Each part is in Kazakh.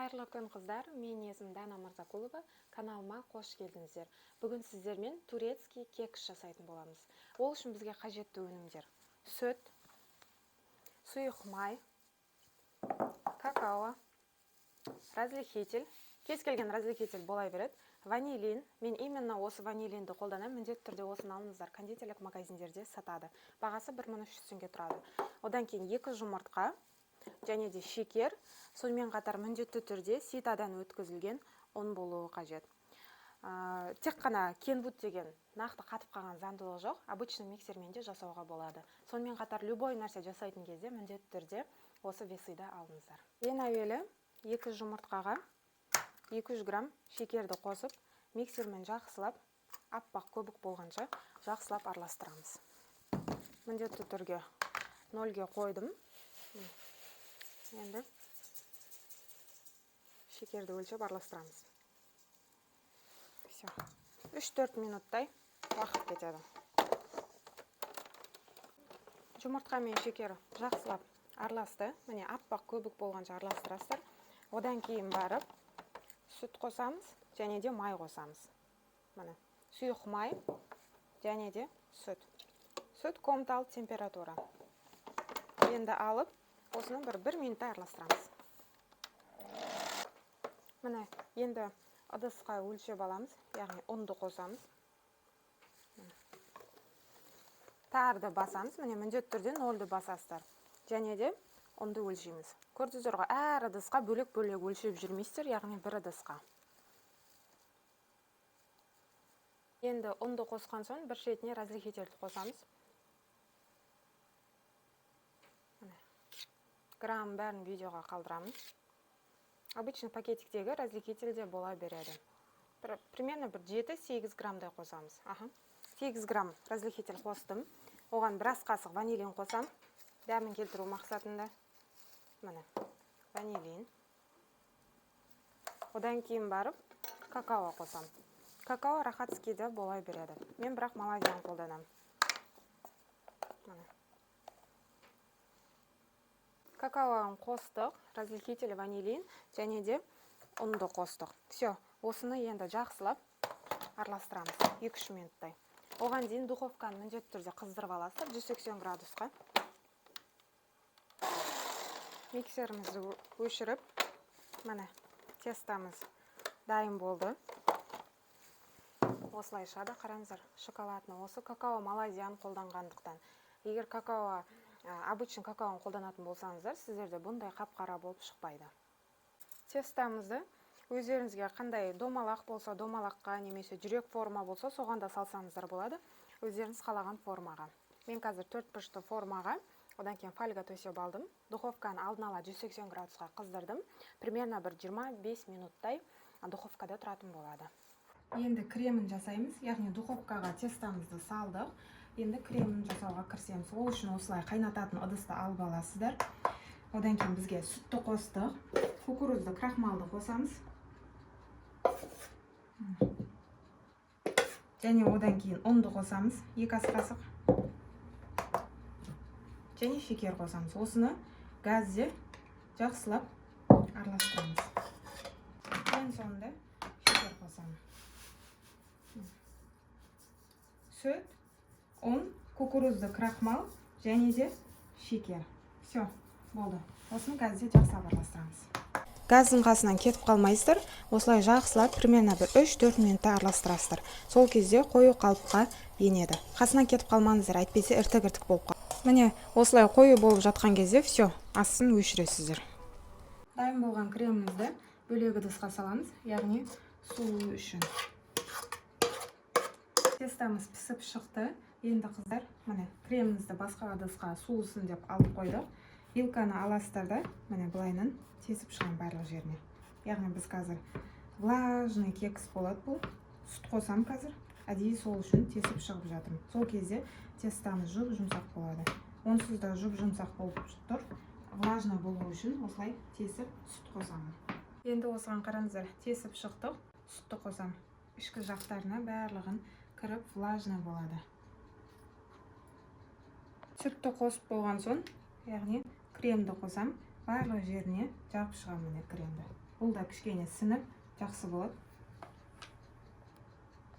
Қайырлы күн, қыздар! Менің есімім Дана Мырзакулова. Каналыма қош келдіңіздер. Бүгін сіздермен турецкий кекс жасайтын боламыз. Ол үшін бізге қажетті өнімдер: сүт, сұйық май, какао, разрыхлитель, кез келген разрыхлитель бола береді, ванилин. Мен именно осы ванилинді қолданамын, міндетті түрде осыны алыңыздар, кондитерлік магазиндерде сатады. Бағасы 1300 теңге тұрады. Одан кейін екі жұмыртқа және де шекер, сонымен қатар міндетті түрде ситадан өткізілген ұн болуы қажет. Тек қана Кенвуд деген нақты қатып қалған заңдылық жоқ, обычный миксермен де жасауға болады. Сонымен қатар любой нәрсе жасайтын кезде міндетті түрде осы весыды алыңыздар. Ең әуелі екі жұмыртқаға 200 грамм шекерді қосып, миксермен жақсылап, аппақ көбік болғанша жақсылап араластырамыз. Міндетті түрде нольге қойдым. Енді шекерді өлшеп араластырамыз. Все, 3-4 минуттай уақыт кетеді. Жұмыртқа мен шекер жақсылап араласты. Міне, аппақ көбік болғанша араластырасыздар. Одан кейін барып сүт қосамыз және де май қосамыз. Міне, сұйық май және де сүт. Сүт комнаталық температура. Енді алып, осыны бір минуттай араластырамыз. Міне, енді ыдысқа өлшеп аламыз, яғни ұнды қосамыз. Тарды басамыз. Міне, міндетті түрде нольді басасыздар. Және де ұнды өлшейміз. Көрдіңіздер ғой, әр ыдысқа бөлек-бөлек өлшеп жүрмейсіздер, яғни бір ыдысқа. Енді ұнды қосқан соң бір шетіне разрыхлительді қосамыз. Міне, грамм бәрін видеоға қалдырамын. Обычный пакетиктегі разрыхлитель де бола береді. Примерно бір 7-8 граммдай қосамыз. 8 грамм разрыхлитель қостым. Оған бір ас қасық ванилин қосам, дәмін келтіру мақсатында. Міне, ванилин. Одан кейін барып какао қосам. Какао рахатскийде бола береді. Мен бірақ Малайзияны қолданамын. Міне. Какаоны қостық, разрыхлитель, ванилин және де ұнды қостық. Все, осыны енді жақсылап араластырамыз 2-3 минуттай. Оған дейін духовканы міндетті түрде қыздырып аласыздар 180 градусқа. Миксерімізді өшіріп, міне, тестамыз дайын болды. Осылай шығады, қараңыздар, шоколадный. Осы какао Малайзияны қолданғандықтан. Егер какао, обычный какаоны қолданатын болсаңыздар, сіздерде бұндай қап-қара болып шықпайды. Тестамызды өздеріңізге қандай домалақ болса домалаққа, немесе жүрек форма болса, соған да салсаңыздар болады, өздеріңіз қалаған формаға. Мен қазір төрт бұрышты формаға, одан кейін фольга төсеп алдым. Духовканы алдын ала 180 градусқа қыздырдым. Примерно бір 25 минуттай духовкада тұратын болады. Енді кремін жасаймыз, яғни духовкаға тестамызды салдық. Енді кремін жасауға кірісеміз. Ол үшін осылай қайнататын ыдысты алып аласыздар. Одан кейін бізге сүтті қостық, кукурузды крахмалды қосамыз. Және одан кейін ұнды қосамыз, 2 ас қасық. Және шекер қосамыз. Осыны газде жақсылап араластырамыз. Ең соңында шекер қосамын. Сүт, ұн, кукурузды крахмал және де шекер. Все, болды. Осыны газде жақсылап араластырамыз. Газдың қасынан кетіп қалмайсыздар. Осылай жақсылап примерно бір 3-4 минутта араластырасыздар. Сол кезде қою қалыпқа енеді. Қасынан кетіп қалмаңыздар, әйтпесе іртік-іртік болып қалады. Міне, осылай қою болып жатқан кезде все, астын өшіресіздер. Дайын болған кремімізді бөлек ыдысқа саламыз, яғни суы үшін. Тестамыз пісіп шықты. Енді, қыздар, міне, кремімізді басқа ыдысқа суысын деп алып қойдық. Вилканы аласыздар да, міне, былайынан тесіп шығамын барлық жеріне. Яғни біз қазір влажный кекс болады бұл. Сүт қосам қазір. Әдейі сол үшін тесіп шығып жатырмын. Сол кезде тестамыз жұп жұмсақ болады. Онсыз да жұп жұмсақ болып тұр. Влажный болу үшін осылай тесіп сүт қосамын. Енді осыған қараңыздар, тесіп шықтық, сүтті қосамын. Ішкі жақтарына барлығын кіріп влажный болады. Сүтті қосып болған соң, яғни кремді қосам, барлық жеріне жағып шығамын, міне, кремді. Бұл Бұл да кішкене сініп, жақсы болады.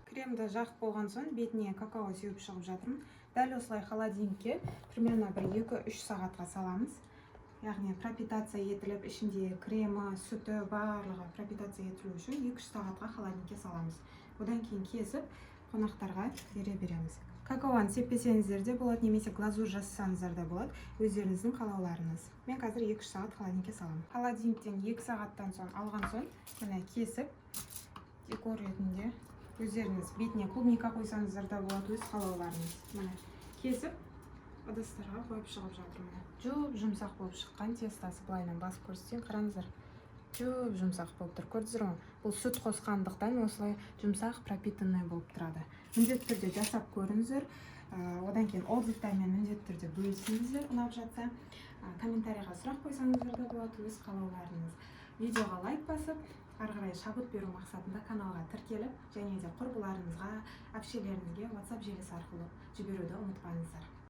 Кремді жағып болған соң, бетіне какао сеуіп шығып жатырмын. Дәл осылай холодильникке примерно бір 2-3 сағатқа саламыз, яғни пропитация етіліп, ішінде кремі, сүті, барлығы пропитация етілу үшін 2-3 сағатқа холодильникке саламыз. Одан кейін кесіп, қонақтарға бере береміз. Какаоны сеппесеңіздер де болады немесе глазурь жасасаңыздар да болады, өздеріңіздің қалауларыңыз. Мен қазір 2-3 сағат холодильникке саламын. Холодильниктен 2 сағаттан соң алған соң, міне, кесіп, декор ретінде өздеріңіз бетіне клубника қойсаңыздар да болады, өз қалауларыңыз. Міне, кесіп, ыдыстарға қойып шығып жатырмын. Міне, жұп жұмсақ болып шыққан тестосы. Былайынан басып көрсетейін, қараңыздар, жұп жұмсақ болып тұр, көрдіңіздер ғой. Бұл сүт қосқандықтан осылай жұмсақ, пропитанный болып тұрады. Міндетті түрде жасап көріңіздер. Одан кейін отзывтармен міндетті түрде бөлісіңіздер. Ұнап жатса, комментарийға сұрақ қойсаңыздар да болады, өз қалауларыңыз. Видеоға лайк басып, ары қарай шабыт беру мақсатында каналға тіркеліп және де құрбыларыңызға, әпшелеріңізге WhatsApp желісі арқылы жіберуді ұмытпаңыздар.